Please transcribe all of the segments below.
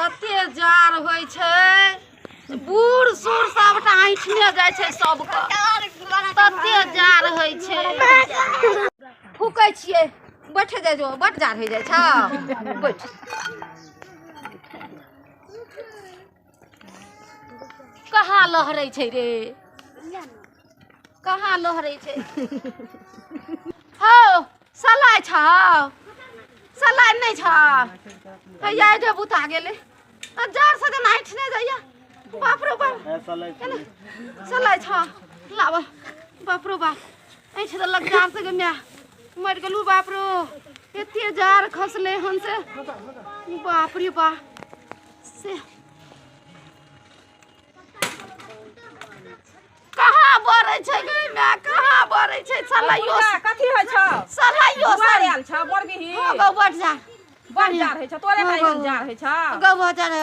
तते जाड़ होइ छै, बूढ़ सूढ़ सबटा ऐंठने जाइ छै सबके, तते जाड़ होइ छै। फूकै छियै, बैठ जाइ जो, बड जाड़ होइ जाइ छौ, बैठ। कहाँ लहरै छै रे, कहाँ लहरै छै? हौ, सलाइ छौ? सलाइ नहि छौ? हैया एठे बुता गेलै आ जाड़ से जेना ऐठने जाइया। बाप रो बाप, सलाइ छौ? लाब। बाप रो बाप, ऐठ देलक जाड़ से। गे माय, मरि गेलू। बाप रो, एते जाड़ खसलै हन से बाप रे बाप। से कहाँ बरै छै गे माय, कहाँ बरै छै? सलाइयो कथी होइ छौ? सलाइयो दुआर आयल छौ बरबिही? हँ गौ, बड जा, बड़ जाड़ होइ छौ। तोरे टा एहन जाड़ होइ छौ? गौ, बड जाड़ गौ।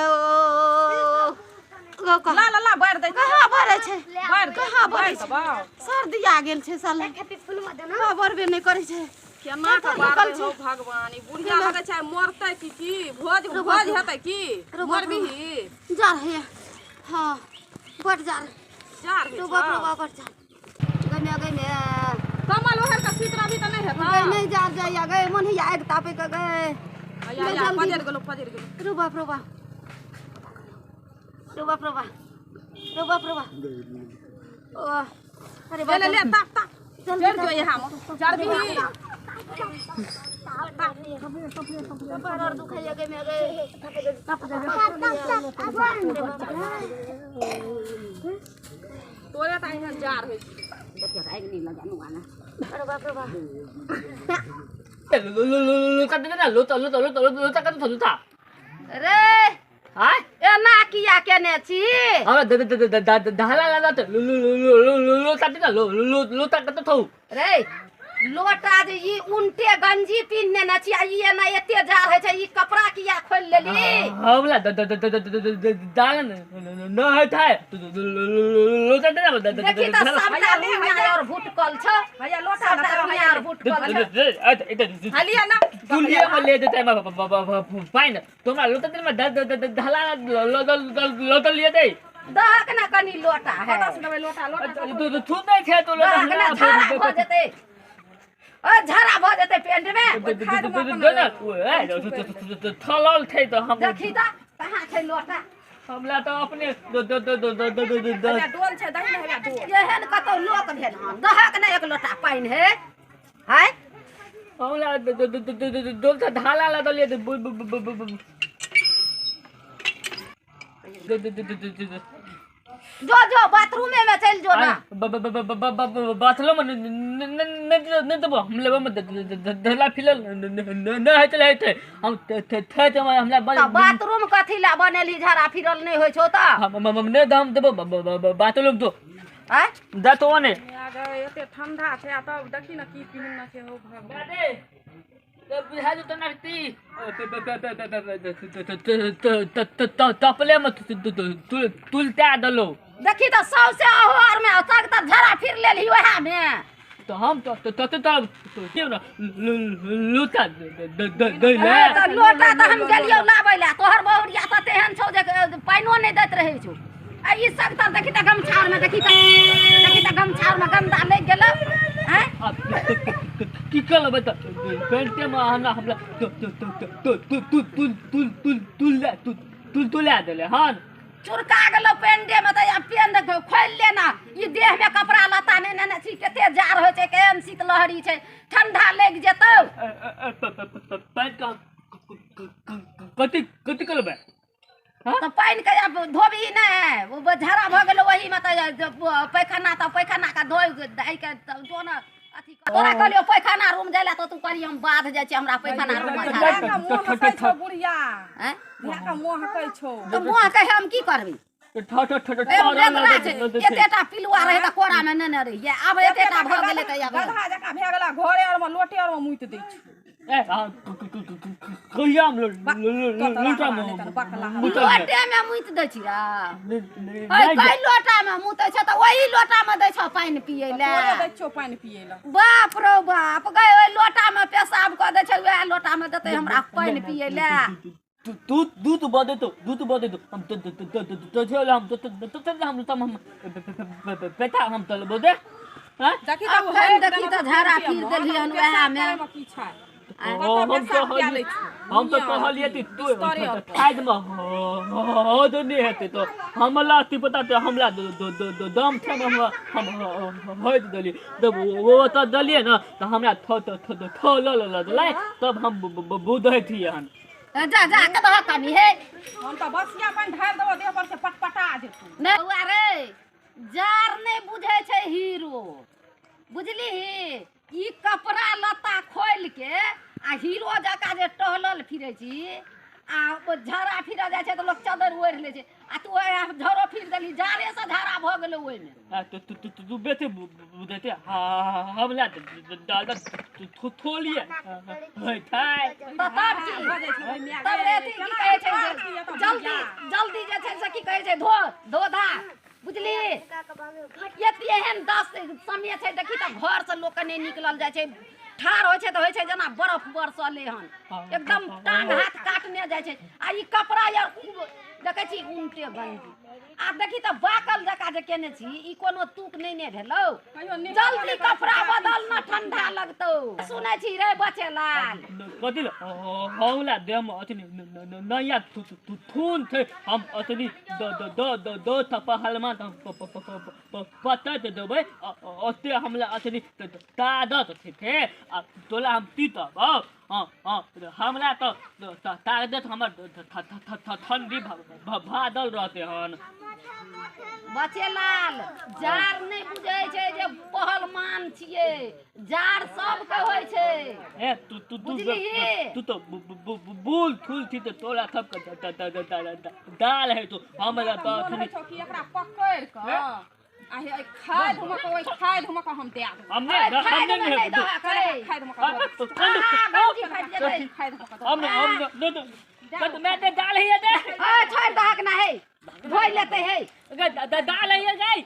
कहाँ ला ला ला, बाढ़ि दै। कहाँ बरै छै? बाढ़ि दे। कहाँ बरै बाढ़ि छै? देबौ। सर्दी आ गेल छै साला, कहाँ बरबे नहि करै छै। केना के कतऽ बारबै निकल छै? हौ भगवान, ई बुढ़िया लगै छै मरतै की? की भोज रुको, भोज रुको। हेतै की? रुको, मरबिही? जाड़ हैया, हँ, बड जाड़। जाड़ होइ रो बाप रो छौ। बाप, बड जाड़ गै माय, गै माय। कमल ओढ़ के सुति रहबी तऽ नहि हेतौ? गै, नहि, जाड़ जाइया गै, मन हैया आगि तापै के गै। हैया हैया, जल्दी। पजरि गेलौ, पजरि गेलौ। रो बाप रो बाप, रो बाप रो बाप, रो बाप रो बाप। ओ अरे ले ले ले, ताप ताप। जल्दी। जरि जो यहाँ मे जरबिही। कपार आर दुखाइया गै माय गै। तोरे तऽ एहन जाड़ होइ छै। देखियौ, आगि नहि लगा नुआ ने। अरे बाप रे बाप। लोता। रे। आय। एना किया केने छी? हमरा ढाला लगा त लोता दे ना, लोता कत थौ? रे लोटा जे ई उनटे गंजी पिन्हने ने छी आ ई एना एते जाड़ होइ छै, ई कपड़ा किया खोलि लेली? हमरा दाल न होइत है, लोता दे ना। देखी तऽ सबटा हैया ले, रुइया हैया। और भुटकल छौ। हैया लोटा सबटा दऽ रुइया हैया और भुटकल छौ। हलिया ना। चूल्हे में ले देते पानि तोरा लोता दे में ढाला लोता लिए दे। दहक ना कनी लोटा है। कतऽ से देबै लोटा? लोटा कतऽ? थू नहि छै तो। दहक ना, झाड़ा भऽ जेतै, ओ झाड़ा भऽ जेतै पेंट मे। थलल छै तऽ हम देखी तऽ कहाँ छै लोटा? हमरा तऽ अपने हैया डोल छै, दही ने, हैया डोल। एहन कतौ लोक भेल हन? दहक ने एक लोटा पानि हे है। हमरा डोल से ढाला लगलियै। जो जो, बाथरूमे में चलि जो ना। बाथरूम नहि देबो हम, लेबो में ढेला फिलल नहि होइत रहै छै, हम थे हमरा। तऽ बाथरूम कथी लए बनेली? झाड़ा फिरल नहि होइ छौ तऽ हम नहि हम देबो बाथरूम तो। आँय? दे तो ने। गै, एते ठंडा छै आ तब देखी ने की पिन्हने छै, हौ भगवान। तपले में तुलता देलौ। देखी तऽ सौसे अहो आर में तक तऽ झाड़ा फिर लेलही ओएह में। तऽ हम तऽ लूता दै ले। तऽ लोटा तऽ हम गेलियौ लाबै लए, तोहर बहुरिया तऽ तेहन छौ जे पानिओ नहि दैत रहै छौ। आ ई सब तऽ देखी तऽ गमछा आरमे, देखी तऽ, देखी तऽ गमछा आरमे गन्दा लागि गेलौ। आँय? की करबै तऽ पेंटे में हमरा हमरा तुल तुला देले हन। चुरका गेलौ पेंटे में तऽ आब पेंट खोलि ले ना। ई देह में कपड़ा लत्ता नहि नेने छी, कते जाड़ होइ छै, केहन शीतलहरी छै, ठंडा लागि जेतौ। पेंट कथी कथी करबै? तऽ पानि के आब धोबी नहि, ओ झाड़ा भऽ गेलौ ओहीमे तऽ पैखाना, तऽ पैखाना के धोइ धाइ के तब जो ने। अथी तोरा कहलियौ पैखाना रूम जाइ लए तऽ तू कहली हम बाध जाइ छी, हमरा पैखाना रूम मे झाड़ा। धिया के मुँह हकै छौ बुढ़िया। आँय? धिया के मुँह हकै छौ। तऽ मुँह के हम की करबै? ठ ठ ठ। बेदरा छै, एतेटा पिलुआ रहै तऽ कोरामे नेने रहियै, आब एतेटा भऽ गेलै तऽ आब गधा जकाँ भए गेला, घरे आर मे लोटे आर मे मुति दै छौ। कहिया हम लोटा लोटेमे मुति दै छियै? कै लोटामे मुतै छै तऽ ओही लोटामे दै छौ पानि पियै लए? तोरे दै छियौ पानि पियै लए। बाप रौ बाप, गै, ओहि लोटामे पेशाब कऽ दै छै, वएह लोटामे देतै हमरा पानि पियै लए? तू तू दूध बदे तो दूध बदे तो हम तो तो तो तो तो तो हम तो तो तो तो हम तो हम बेटा हम तो बोदे। हां देखी तऽ तऽ देखी तऽ झाड़ा फिर देलियन वएह मे। की छै? हम तो कहलिए कि तू खाइ में हो तो नहीं हेतै तो हमला अथी पता ते हमला दम थे हम हम होइत देलिए तब वो तो देलिए ना तो हमरा थो थो थो थो ल ल ल तब हम बुधै थी हन। जा जा के दह कनी हे। हम तऽ बसिया पानि ढारि देबो देह पर से पटपटा जेतौ। नहि बौआ रे, जार नहि बुझै छै हीरो, बुझलिही? ई कपड़ा लत्ता खोलि के आ हीरो जकाँ जे टहलल फिरै छी आ झाड़ा फिरऽ जाइ छै तऽ लोक चदरि ओढ़ि लै छै आ तू झाड़ो फिर देलही, जाड़ेसँ झाड़ा भऽ गेलौ ओहिमे। तू तू तू बेटे बुझैते हमला दादा थोलिए थाय तऽ तब की तब रे अथी की कहै छै जे जल्दी जल्दी जे छै से की कहै छै धो धो धा, बुझली? एते एहन दस समय छै देखी तऽ घरसँ लोकके नहि निकलल जाइ छै, ठाढ़ होइ छै तऽ होइ छै जेना बरफ बरसले हन, एकदम टांग हाथ काटने जाइ छै। आ ई कपड़ा यार खूब देखै छी उनटे गंजी आ देखी तऽ बाकल जकाँ जे केने छी, ई कोनो तुक नहि ने भेलौ। जल्दी कपड़ा बदल न, ठंडा लगतौ। सुनै छी रे बचेलाल? कथी हौला देह में अथी नया थून थे हम अथी द द द द द थप्पा हलमा पता देबै ओते हमला अथी तादत थे आ तोला हम तीतब। हाँ हाँ हमरा तो तादत हमर ठंडी भादल रहते हन। बचेलाल जार नहि बुझै छै जे पहलवान छियै, जार सबके होइ छै। ए तू तू तू तू तो बुल थूल थी तो तोरा सबके दाल है तो हमरा तो अथी एकरा पकड़ि कऽ आ हे खाय धुमक ओइ खाय धुमक हम दए देबै। हमने हमने नहीं खाय धुमक खाय धुमक हम हम न मैं दे दाल है दे। आ छोड़ दहक ना है, धोइ लेते है दाल है गाय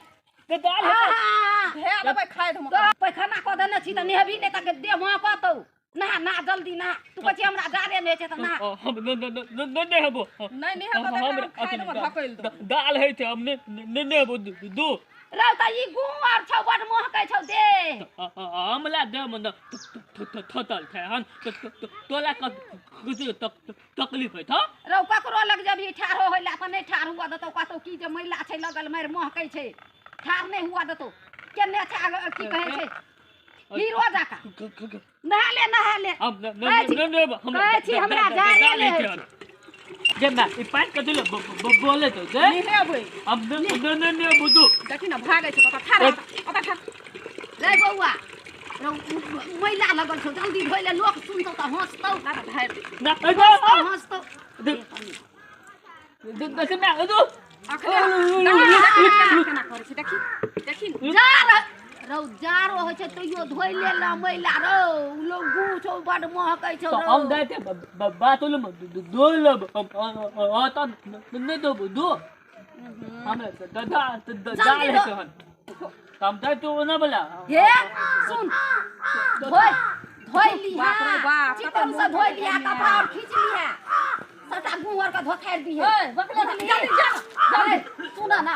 ते दाल है धए देबै खाय धुमक। पैखाना कऽ देने छी तऽ नेहबी नहि तऽ देह महकतौ। नहा नहा जल्दी नहा, तू कहै छी हमरा जाड़े नहि छै तऽ नहा। हम न न नेहबो नहि नेहबो तऽ खाय धुमक धकेल देबै। दाल है ते हम ने नेहबो दू रौ तऽ ई गू आर छौ बड महकै छौ देह। हमला देह में थतल छै हन तोला तकलीफ होइ छौ। रौ ककरो लग जबही ठाढ़ो होइ ला तऽ नहि ठाढ़ हुआ देतौ, कहतौ की जे मैला छै लगल मारि महकै छै, ठाढ़ नहि हुआ देतौ। केने छै की कहै छै हीरो जकाँ। नहा ले नहा ले। कहै छी हमरा जाड़े नहि होइ छै। जे मैं ई पानि कथी ले बोले तो जे नेहबै हम न न न बुदू देखी न भागै छै ओतऽ ठाढ़ ओतऽ ठाढ़। रे बौआ रौ मैला लगल छौ जल्दी धोइ ले, लोक सुनतौ तऽ हँसतौ। ना ढारि ना हँसतौ। देख मैं दू अखने केना करै छै देखी देखी जार रौ जारो होइ छै तैयो धोइ ले ल मैला रौ, लोक गू छौ बड महकै छौ। हम दैते बाथरूम धोइ लेब तऽ नहि देबो दू हमरा दाल है तहन हम दैते ओना बला। हे सुन धोइ धोइ लिहा चिकन से धोइ लिहा कपड़ा और खींच लिहा सबटा गू आर के धोखारि दिहे। जल्दी जा सुन ना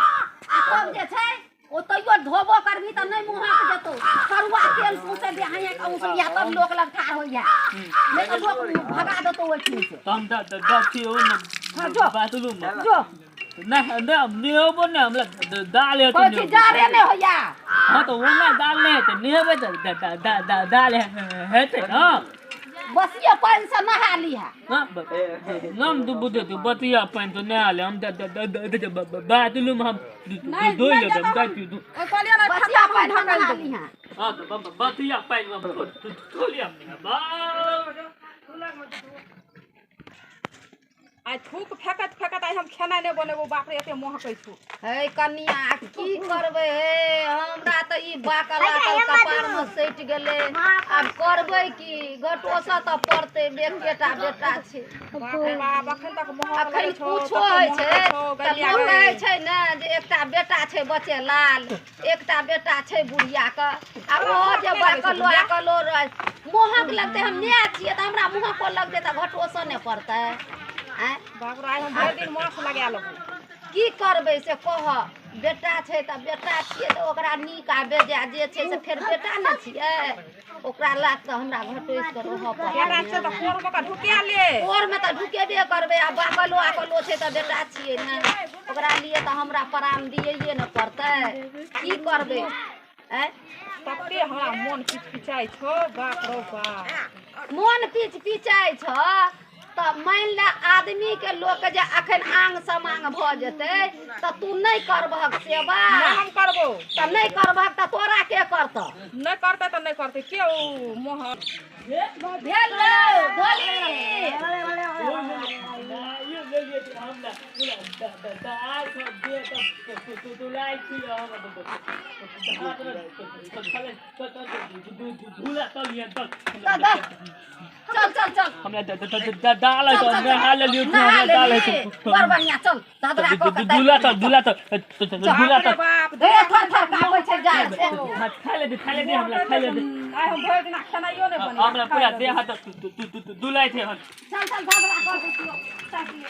आ तब जे छै ओ तैयो धोबो करबी तऽ नहि मुँहक जेतौ, करुआ तेल सौंसे देह के औंसलिया तब लोक लग ठाढ़ होइया, नहि तऽ लोक भगा देतौ ओहिठाम से। हम द ओ न बाथरूम जो ना ना नेहबो ने हमरा दाल है तो जाड़े नहि होइया। हां तो ओना दाल नहि हेतै, नेहबै तऽ दाल हेतै। हां बसिया पानि से नहा लिहा। हां नाम दू बुझे तू बतिया पानि तो नहा ले हम बाथरूम हम धोइ लेबै हम दाइ दू ओ कहलियै ना बसिया पानि हम नहा लिहा। हां तो बतिया पानि हम धो लिया बा। आइ थूक फेकत फेकत आइ हम खेनाइ नहि बनेबो, बाप रे एते महकै छौ। हे कनिया की करबै हे, हमरा तऽ ई बाकल कपार मे सटि गेलै, आब करबै की? घटोसँ तऽ पड़तै, एकेटा बेटा छै। बाप रे बाप अखन तक महक अखन कुछो होइ छै तऽ लोक कहै छै ने जे एकटा बेटा छै बचेलाल, एकटा बेटा छै बुढ़ियाके, आ ओहो जे बाकलो आकलो रहै महक लगतै। हम माय छियै तऽ हमरा महको लगतै तऽ घटोसँ नहि पड़तै। आँय? बाप रे, आइ हम भरि दिन माछ लगा लेबो। की करबै से कह। बेटा छै तऽ बेटा छियै तऽ ओकरा नीक आ बेजाय जे छै से फेर बेटा ने छियै, ओकरा लए तऽ हमरा घटोसि कऽ रहऽ बेटा पड़तै। छै तऽ कोरमे कऽ ढुका ले। कोरमे तऽ ढुकेबे करबै, आ बाकलो आकलो छै तऽ बेटा छियै ने, ओकरा लिए तऽ हमरा प्राण दियैये ने पड़तै। की करबै? आँय? तते हमरा मोन पिचपिचाइ छौ, बाप रौ बाप। मोन पिच पिचाइ छौ तऽ मानि ले आदमीके लोक जे अखन आंग समांग भऽ जेतै तऽ तू नहि करबहक सेवा? नहि हम करबो। तऽ नहि करबहक तऽ तोरा के करतऽ? नहि करतै तऽ नहि करतै, के ओ मोहन भेल रौ धोली। चल चल चल। हमरा दाल नहा लेलियै। नहा दाल लेली, बड़ बढ़िआँ। चल, धदरा कऽ के दूला तर, दूला तर, दूला तर। बाप। हे, थर थर काँपै छै जाड़ से। खा ले दे, खा ले दे, हमरा खा ले दे। आइ हम भरि दिना खेनाइयो नहि बनेलियै। हमरा पूरा देह हाथ दुलाइ छै हन। चल चल, धदरा कऽ दै छियौ।